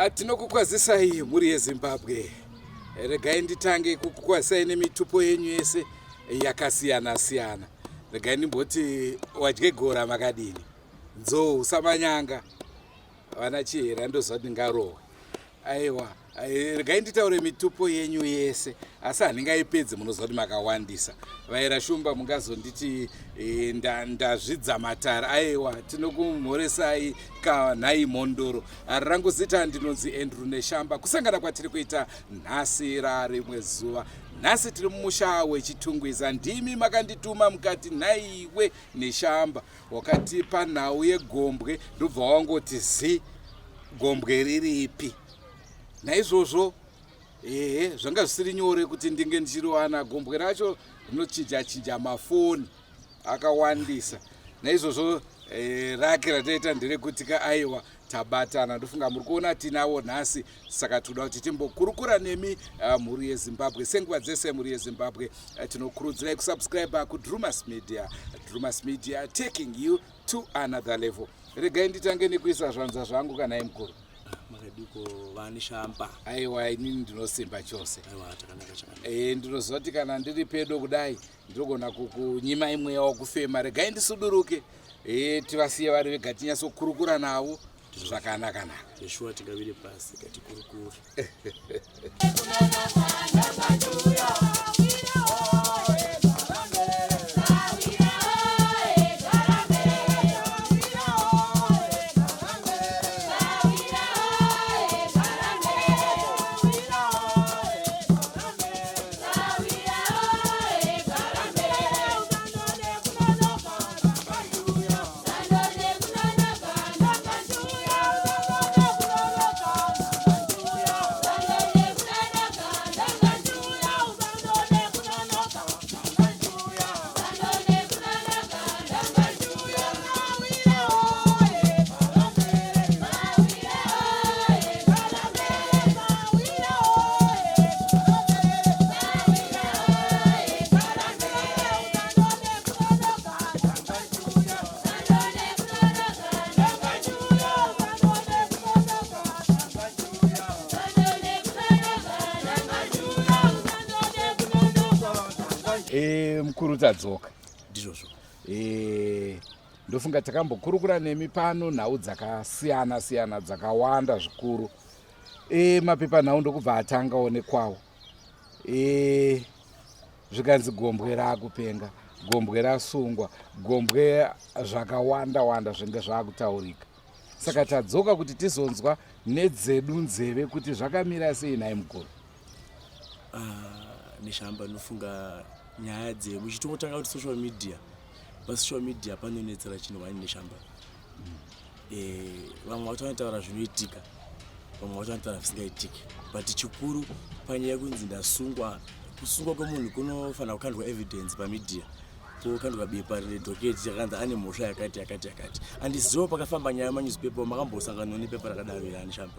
Ah, tinokukwazisai mhuri yeZimbabwe. Regai nditange kukukwazisai nemitupo yenyu yese yakasiyana siyana. Regai ndimboti wadye gora makadini, nzou samanyanga, vana chihera ndoziva kuti ndingarohwe. Aiwa, regai nditaure mitupo yenyu yese, asi handingaipedzi, munoziva kuti makawandisa. Vaera Shumba mungazonditi ndazvidza matara. Aiwa, tinokumhoresai kanhai mhondoro. Rangu zita ndinonzi Andrew Neshamba. Kusangana kwatiri kuita nhasi rarimwe zuva. Nhasi tiri mumusha weChitungwiza. Ndimi makandituma mukati nhaiwe Neshamba, wakatipa nhau yegombwe, ndobva wangoti zi gombwe riripi. Naizvozvo ehe, zvanga zvisiri nyore kuti ndinge ndichiriwana. Gombwe racho rinochinja chinja mafoni akawandisa. Naizvozvo rake rataita nderekuti ka aiwa tabatana. Ndofunga muri kuona tinavo nhasi, saka tinoda kuti timbokurukura nemi mhuri yeZimbabwe. Senguva dzese mhuri yeZimbabwe, tinokurudzirai kusubscribe kuDrumas Media. Drumas Media, taking you to another level. Regai nditange nekuisa zvanza zvangu kana imukuru. Makadiko vaNeshamba? Aiwa, inini ndinosimba chose. Aiwa, takanaka chakanaka. Ndinoziva kuti kana ndiri pedo kudai ndinogona kukunyimai mweya wokufema. Regai ndisuduruke, tivasiye vari vega, tinyatsokurukura navo zvakanaka-naka. Zveshuwa, tingavire pasi katikurukure. Mukuru, tadzoka. Ndizvozvo. Ndofunga takambokurukura nemi pano nhau dzakasiyana siyana dzakawanda zvikuru. Mapepanhau ndokubva atanga onekwawo, zvikanzi gombwe raakupenga, gombwe rasungwa, gombwe zvakawanda wanda zvinge zvaakutaurika. Saka tadzoka kuti tizonzwa nedzedu nzeve kuti zvakamira sei nhai mukuru. Ah, Neshamba, nofunga nyaya dzemuchitongotanga kuti social media, pasocial media panonetsera chinhu wani, Neshamba. Vamwe vacho vanotaura zvinoitika, vamwe vacho vanotaura zvisingaitiki, but chikuru panyaya yekunzi ndasungwa, kusungwa kwemunhu kunofanira kukandwa evidence pamedia, kukandwa bepa rine docket yakanzi ane mhosva yakati yakati yakati. Handizivo pakafamba nyaya yemanewspaper, makambosangana nepepa rakadaro here, aNeshamba?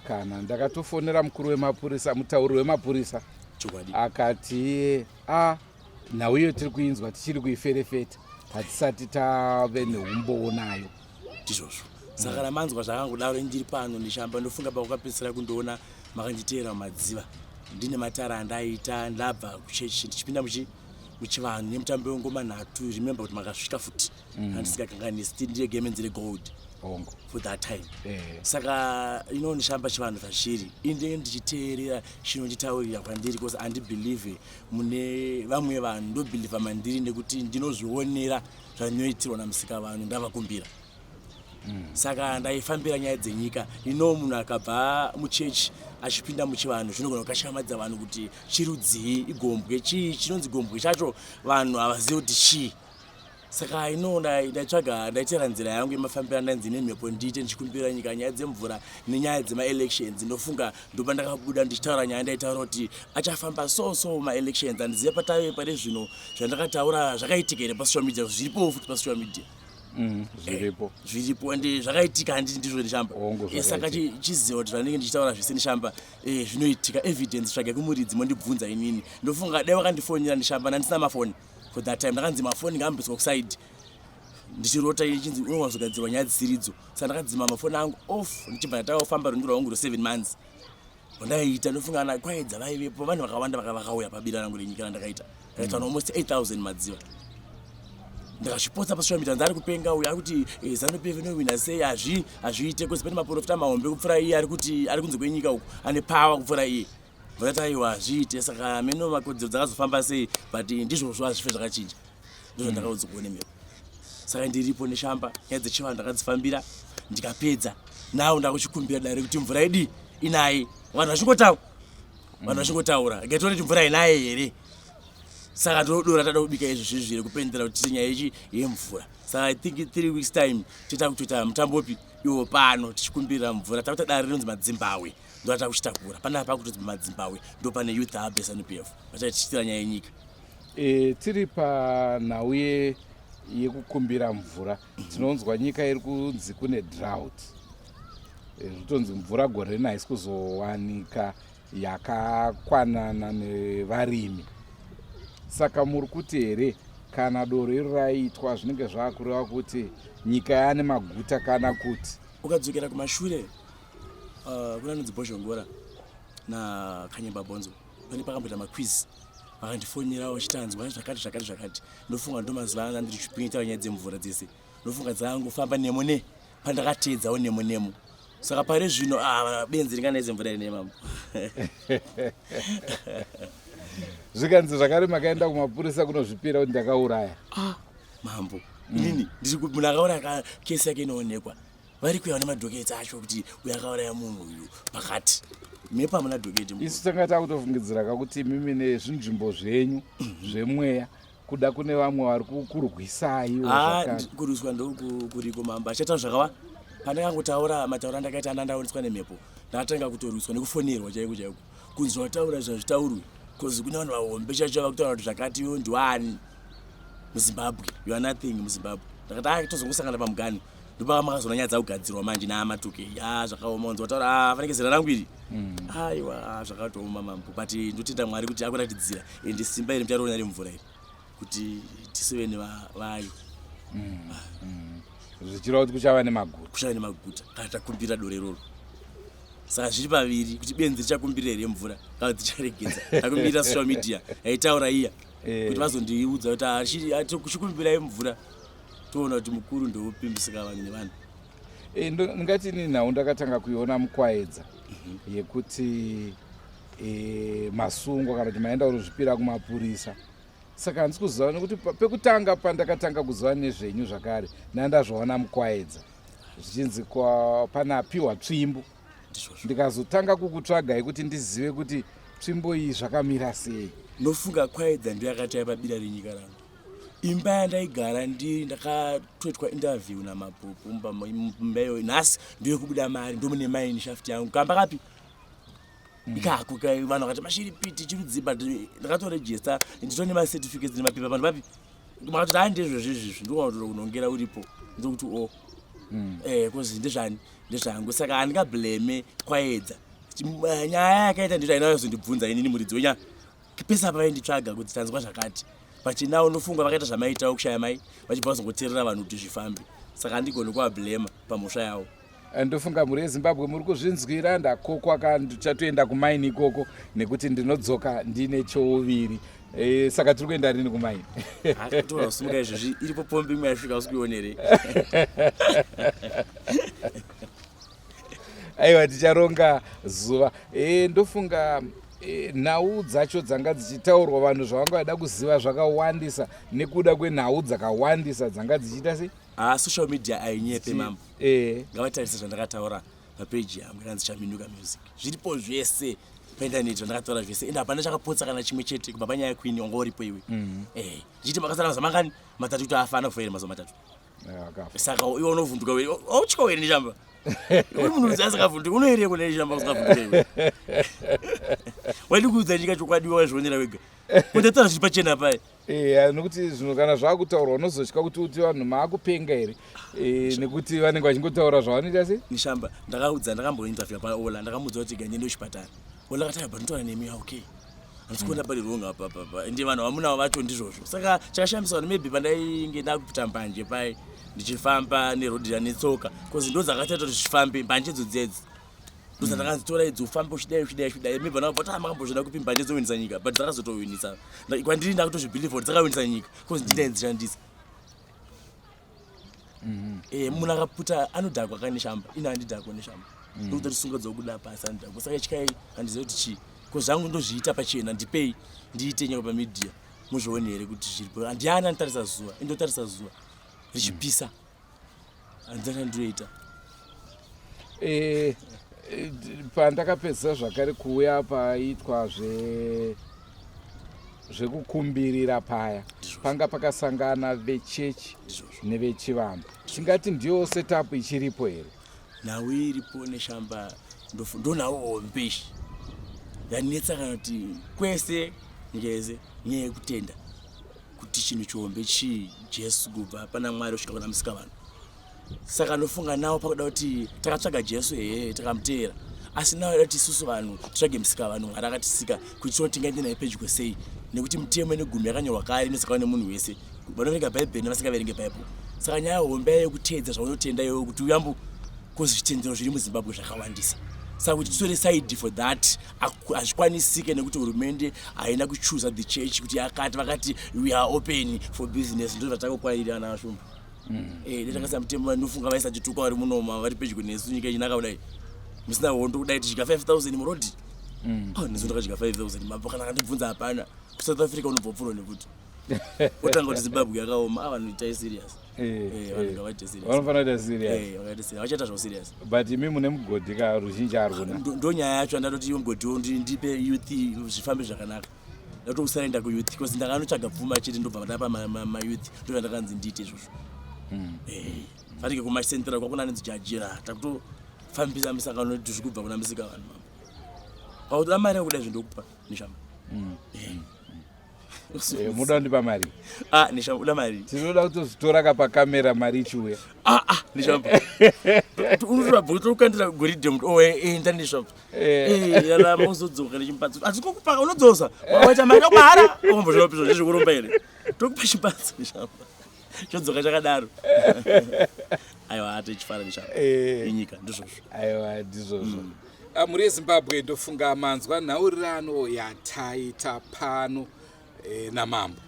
Kana ndakatofonera mukuru wemapurisa, mutauri wemapurisa. Chokwadi. Akati a nhau iyo tiri kuinzwa, tichiri kuiferefeta, hatisati tave neumbowo nayo. Ndizvozvo. Saka kana manzwa zvakangodaro, ndiri pano, Neshamba. Ndofunga pakukapedzisira kundiona makanditeera mumadziva ndine matara andaita ndabva kuchechi ndichipinda muchivanhu nemutambo wengoma nhatu. Remember kuti makasvika futi, handisingakanganisi, ndine gemenzi regold Hongu. for that time. Saka ino, Neshamba, chivanhu zvachiri, indenge ndichiteerera chinonditaurira kwandiri, because handibelieve mune vamwe vanhu, ndobelieva mandiri nekuti ndinozvionera zvandinoitirwa namusika vanhu ndavakumbira. Saka ndaifambira nyaya dzenyika. Ino munhu akabva muchechi achipinda muchivanhu zvinogona kukashamadza vanhu kuti chirudzii, igombwe, chii chinonzi gombwe chacho, vanhu havazivi kuti chii. Saka ino ndaitsvaga, ndaitera nzira yangu yemafambiro andanzi nemhepo ndiite, ndichikumbira nyika nyaya dzemvura nenyaya dzemaelections. Ndofunga ndopa ndakabuda ndichitaura nyaya, ndaitaura kuti achafamba so so maelections. Handiziva patave pane zvino zvandakataura zvakaitika here pasocial media, zviripowo futi pasocial media. Zviripo. Zviripo ende zvakaitika, handiti ndizvo, Neshamba? Hongu. Saka chiziva kuti zvandinenge ndichitaura zvese, Neshamba, zvinoitika. Evidence tsvagai kumuridzi, mondibvunza inini. Ndofunga dai wakandifonera, Neshamba, ndandisina mafoni for that time. Ndakanzi mafoni ngaambiswa kuside. Ndichirota ichinzi unowazogadzirwa nyaya dzisiridzo. Saka ndakadzima mafoni angu off ndichibva ndatanga kufamba rwendo rwangu rwe7 months. Ndaiita ndofunga ana kwaedza vaivepo vanhu vakawanda vakauya pabira rangu renyika randakaita. Ndakaita vanhu almost 8000 madziva. Ndakazvipotsa pasocial media nzi ari kupenga uyu ari kuti eh, Zanu PF inowina sei hazvi hazviite kozi pane maprofita mahombe kupfuura iye ari kuti ari kunze kwenyika uku ane power kupfuura iye. Vakati aiwa hazviite saka meno makodzero dzakazofamba sei but ndizvozvo hazvife zvakachinja. Ndizvo ndakaudzwa kuone mhepo. Saka ndiripo neshamba nyaya dzechivanhu ndakadzifambira ndikapedza. Now ndakuchikumbira dare kuti mvura idii inaye. Vanhu vachingotaura. Vanhu vachingotaura. Ngatione kuti mvura inaye here. Saka todora tada kubika izvo zvezvi here kupendera kuti tite nyaya yechi yemvura. Saka I think 3 weeks time tita kutoita mutambopi iwo pano tichikumbirira mvura takuita dare rinonzi madzimbahwe ndo atakuchitakura panapa pakutonzi madzimbahwe ndo pane youth hub yeZanu PF vachatichitira nyaya yenyika. E, tiri panhau yekukumbira mvura tinonzwa nyika iri kunzi kune drought e, zvotonzi mvura gore rino haisi kuzowanika yakakwanana nevarimi saka muri kuti here kana doro iri raitwa zvinenge zvaakureva kuti nyika yaane maguta kana kuti ukadzokera kumashure kuna anonzi Bhozhongora naKanyemba Bonzo pane pakamboita maquiz vakandifonera vachitanzwa zvakati zvakati zvakati ndofunga ndomazuva anga ndiri chipinita nyaya dzemvura dzese ndofunga dzangofamba nemo ne pandakateedzawo nemo nemo saka pari zvino ah, benzi ringanaidze mvura ine mambo zvikanzi zvakare makaenda kumapurisa kunozvipira kuti ndakauraya ah, mambo inini ndiri munhu akauraya kesi yake inoonekwa vari kuya vane madhoketi acho kuti uyo akauraya munhu uyu pakati mepo hamuna dhoketi isu tanga takutofungidzira ka kuti imimi nezvinzvimbo zvenyu zvemweya kuda kune vamwe vari kukurwisai ah, kurwiswa ndokuriko mambo achataura zvakawa pandakangotaura matauro andakaita andandaoneswa nemhepo ndakatanga kutorwiswa nekufonerwa chaiko chaiko kunzi wataura zvazvitaurwi bcause kune vanhu vahombe chaicho vakutaura kuti zvakati iwe ndiwani muzimbabwe you are nothing muzimbabwe ndakati a ah, tozongosangana pamugani ndopaka makazoona nyaya dzakugadzirwa manje naamatuke ya zvakaoma unzi wataura ah, fanike zera rangu iri mm. aiwa zvakatooma mambo but ndotenda mwari kuti akuratidzira ende simba iri muchariona remvura iri kuti tisive nevayo mm. mm. zvichireva kuti kuchava nemaguta kuchava nemaguta kana takumbira dore iroro saka zviri paviri kuti benzi richakumbirira here mvura kana kuti richaregedza takumbirira social media yaitaura iya eh. kuti vazondiudza kuti ah, kuchikumbirai mvura toona kuti mukuru ndeupi musikavanhu nevanhu eh, ndingati ini nhau ndakatanga kuiona mukwaedza mhm. yekuti eh, masungwa kana kuti maenda kunozvipira kumapurisa saka handisi kuziva nekuti pekutanga pandakatanga kuziva nezvenyu zvakare ndandazvaona mukwaedza zvichinzi pane apiwa tsvimbo ndikazotanga kukutsvagai kuti ndizive kuti tsvimbo iyi zvakamira sei ndofunga kwaedza ndiyo yakati pabira renyika rangu imba yandaigara ndiri ndakatoitwa interview namapopo mumba iyoyo nhasi ndoyekubuda mari ndomune maini shaft yangu kamba kapi mm. ikako vanhu vakati mashiripiti chirudzii but ndakatoregista nditone macertificates nemapepa vanhu vapi makatoti hai ndezvo zvezvizvi ndokunongera uripo ndokuti o oh. mm. eh, kozi ndezvani ndezvangu saka handingableme kwaedza eh, nyaya yakaita ndizvo haina kuzondibvunza inini muridzi wenyaya pese apa vainditsvaga kuti tanzwa zvakati but now unofunga vakaita zvamaitawo kushaya mai vachibva vazongoteerera vanhu kuti zvifambe saka handigoni kuvablema pamhosva yavo eh, ndofunga mhuri yezimbabwe muri kuzvinzwira ndakokwa ka ndichatoenda kumaini ikoko nekuti ndinodzoka ndine chouviri e, saka tiri kuenda rini kumaini toasimuka izvezvi iripo pombi imwe yasvika usikuionere aiwa ticharonga zuva e, ndofunga e, nhau dzacho dzanga dzichitaurwa vanhu zvavanga vada kuziva zvakawandisa nekuda kwenhau dzakawandisa dzanga dzichiita sei ah, social media ainyepe mambo e. ngavatarise zvandakataura papeji yangu yakanzi chaminuka music zviripo zvese paintaneti zvandakataura zvese ende hapana chakapotsa kana chimwe chete kubva panyaya yaqueen wanga uripo iwe mm. eh, ndichiti makasara mazuva mangani matatu kuti afana kufa here mazuva matatu saka iwe unovhunduka were autya were neshamba uri munhu udzi asingavhunduki unoerei kune neshamba usingavhunduka iwe waidi kuudza nyika chokwadi wazvionera wega kundataura zviri pachena paye eya nekuti zvinhu kana zvakutaurwa unozotya kuti uti vanhu maakupenga here eh, nekuti vanenge vachingotaura zvavanoita sei neshamba ndakaudza ndakambointerview paola ndakamuudza kuti ganye ndochipatara ola akati abva ndinotaura nemi okay Handisi kuona pari wrong apa apa. Ende vanhu vamunavo vacho ndizvozvo. Saka chakashamisa vanhu maybe pandainge ndakuita mbanje pai ndichifamba nerodhi netsoka because ndo dzakatoita kuti zvifambe mbanje idzo dzedzi. Ndozandakanzi tora idzi ufambe uchidai uchidai uchidai. Maybe vanhu vabva kuti ah makambozvida kupi mbanje dzowinisa nyika but dzakazotowinisa. Kwandiri ndakutozvibelieve kuti dzakawinisa nyika because ndini ndaidzishandisa. Eh, munhu akaputa anodhakwa ka neshamba ini handidhakwa neshamba ndokuti tisunga dzokuda pasi andidhakwa saka chikai handizive kuti chii ko zvangu ndozviita pachena ndipei ndiite nyangwe pamedia muzvione here kuti zviripo handiani anotarisa zuva indotarisa zuva richipisa handina chandinoita. Eh, eh, pandakapedzisa zvakare kuuya paitwa zve zvekukumbirira paya panga pakasangana vechechi nevechivanhu tingati ndiyo setup ichiripo here? Nhau iripo neshamba ndonhau hombe ishi yanetsa kana kuti kwese ngeze nyaya yekutenda kuti chinhu chihombe chii Jesu kubva pana Mwari kusvika kuna Musikavanhu. Saka ndofunga nawo pakuda kuti takatsvaga Jesu ehe takamuteera asi nawo kuti isusu vanhu titsvage Musikavanhu Mwari akatisika kuti tione tingaende naye pedyo sei nekuti mitemo ine gumi yakanyorwa kare inozikanwa nemunhu wese vanoverenga bhaibheri nevasingaverenge bhaibheri. Saka nyaya hombe yekuteedza zvaunotenda iwewe kuti uyambu kozi zvitendero zviri muZimbabwe zvakawandisa saka kuti titore side for that hazvikwanisike nekuti hurumende haina kuchuza the church kuti yakati vakati we are open for business ndo zvatakakwairira ana Shumba. Eh, ndakasa mutemo vanofunga vaisatituka vari munoma vari pedyo nesu nyika ichinaka kudai musina hondo kudai tichidya 5000 murodhi. Oh, nesu ndakadya 5000 mambo kana akandibvunza hapana. KuSouth Africa unobva upfurwa nekuti otanga kuti Zimbabwe yakaoma. Ah, vanhu itai serious. Eh, vanhu ngavaite serious. Vanofanira kuita serious. Eh, vakaita serious vachaita zvavo serious. But imi mune mugodhi ka ruzhinji arwuna. Ndo nyaya yacho andatoti iwe mugodhi wo ndipe youth zvifambe zvakanaka. Ndatokusaenda kuyouth because ndakanotsvaga pfuma chete ndobva ndapa mayouth ndo zvandakanzi ndiite izvozvo. Eh, fanike kumacentral kwakuna anonzi Jajira takutofambisa misangano yedu zvikubva kuna Musika vanhu mambo. Pautoda mari yakuda izvo ndokupa neshamba. Eh. Eh, munoda kundipa mari? Ah, neshamba uda mari. Tinoda kutozvitora ka pakamera mari ichiuya. Ah, ah, neshamba. Unotora bhuku tokandira goridhe muti oh eh enda neshamba. Eh, yala mozodzoka nechimbatso. Asi kokupa unodzosa. Waita mari mahara. Ombozvona pizvo zvezvekuromba here. Tokupa chimbatso neshamba. Chodzoka chakadaro. Aiwa atichifara neshamba. Inyika ndizvozvo. Aiwa ndizvozvo. Mhuri yeZimbabwe ndofunga manzwa nhaurirano yataita pano namambo.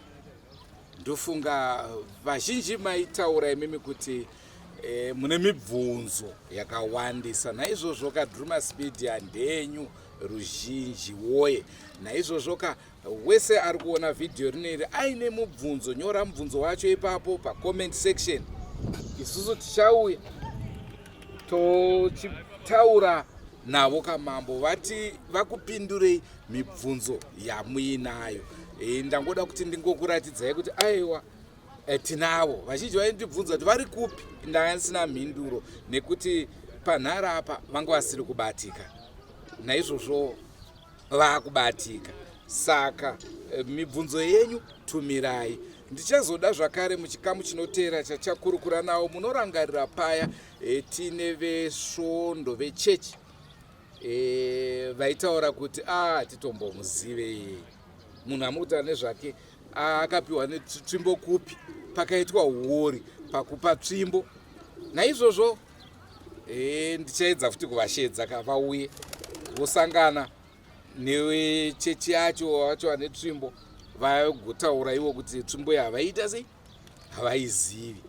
Ndofunga vazhinji maitaura imimi kuti mune mibvunzo yakawandisa. Naizvozvo ka Drumas Media ndenyu ruzhinji woye. Naizvozvo ka wese ari kuona vhidhiyo rineri aine mubvunzo, nyora mubvunzo wacho ipapo pacomment section. Isusu tichauya tochitaura navo kamambo vati vakupindurei mibvunzo yamuinayo. Ndangoda kuti ndingokuratidzai kuti aiwa tinavo. Vazhinji vaindibvunza kuti vari kupi, ndanga ndisina mhinduro nekuti panhara apa vanga vasiri kubatika. Naizvozvo vakubatika. Saka mibvunzo yenyu tumirai. Ndichazoda zvakare muchikamu chinoteera chachakurukura nawo. Munorangarira paya tine vesvondo vechechi vaitaura kuti titombomuzive munhu amuri nezvake akapiwa netsvimbo kupi, pakaitwa uori pakupa tsvimbo. Naizvozvo ndichaedza futi kuvashedza ka vauye vosangana nechechi yacho vacho vane tsvimbo vagotaura ivo kuti tsvimbo yavaita sei havaizivi.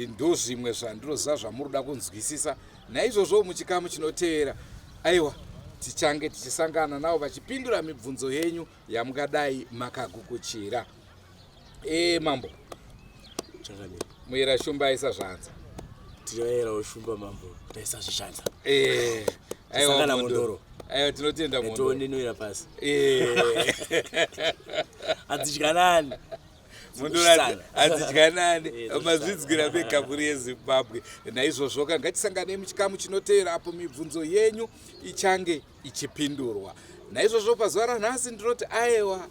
Ndo zvimwe zvandinoziva zvamuri kuda kunzwisisa. Naizvozvo muchikamu chinotevera aiwa tichange tichisangana navo vachipindura mibvunzo yenyu yamungadai makagukuchira. Mambo muyera Shumba aisa zvanza. Tinoyerawo Shumba mambo taisa zvishanza. Aiwa Mondoro. Aiwa tinotenda Mondoro. Inoyera pasi. Hadzidyanani. Mondoro hadzidyanani. Mazvidzwira mega mhuri yeZimbabwe. Naizvozvo ka ngatisanganei muchikamu chinotevera apo mibvunzo yenyu ichange ichipindurwa. Naizvozvo pazuva ranhasi ndinoti aiwa.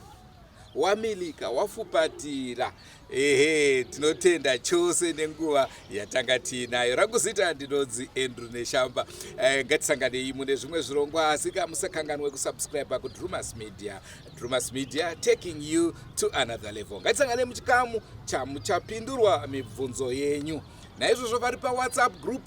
wamilika wafupatira. Ehe, tinotenda chose nenguva yatanga tiinayo. Rangu zita ndinonzi Andrew Neshamba. Eh, ngatisanganei mune zvimwe zvirongwa, asi ka musakanganwe kusubscribe kuDrumas Media. Drumas Media taking you to another level. Ngatisanganei muchikamu chamuchapindurwa mibvunzo yenyu. Naizvozvo vari paWhatsApp group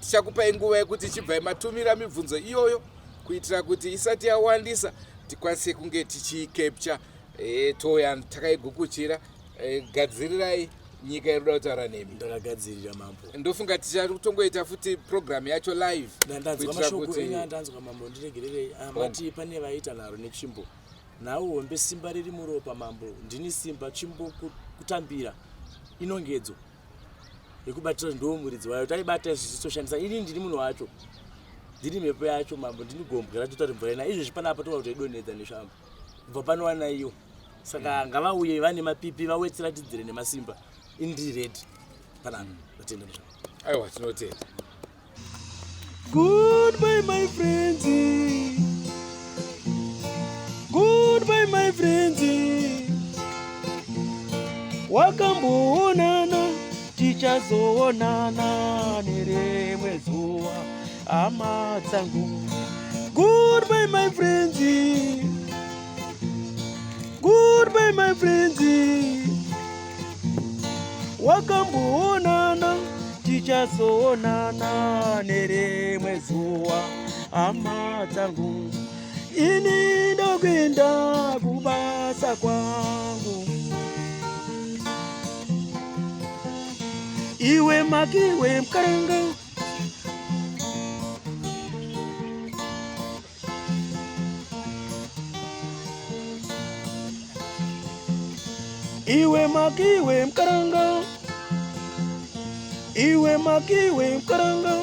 tichakupai nguva yekuti chibvai matumira mibvunzo iyoyo kuitira kuti isati yawandisa tikwanise kunge tichiicapture e, touya takaigukuchira e, gadzirirai nyika iri kuda kutaura nemi. Ndakagadzirira mambo. Ndofunga tichatongoita futi program yacho live. Ndanzwa mashoko enyu andanzwa mambo, ndiregererei. Ah, mati pane vaita nharo netsvimbo. Nhau hombe simba riri muropa mambo, ndini simba tsvimbo kutambira inongedzo yekubatira ndiwo muridzi wayo taibata isu toshandisa ini ndini munhu wacho ndini mhepo yacho mambo ndini gombwe racho tati mvura ina izvezvi panapa toda kutoidonhedza neshambo kubva panowana iyo saka ngavauye vane mapipi vauye tiratidzire nemasimba ini ndiri ready panapa ndatenda mm. Aiwa tinotenda. Goodbye my friends. Goodbye my friends. Wakamboonana tichazoonana nerimwe zuva hama dzangu. Goodbye my friends. Goodbye my friends. Wakamboonana tichazoonana nerimwe zuva hama dzangu. Ini ndokuenda kubasa kwangu. Iwe makiwe mkaranga. Iwe makiwe mkaranga. Iwe makiwe mkaranga.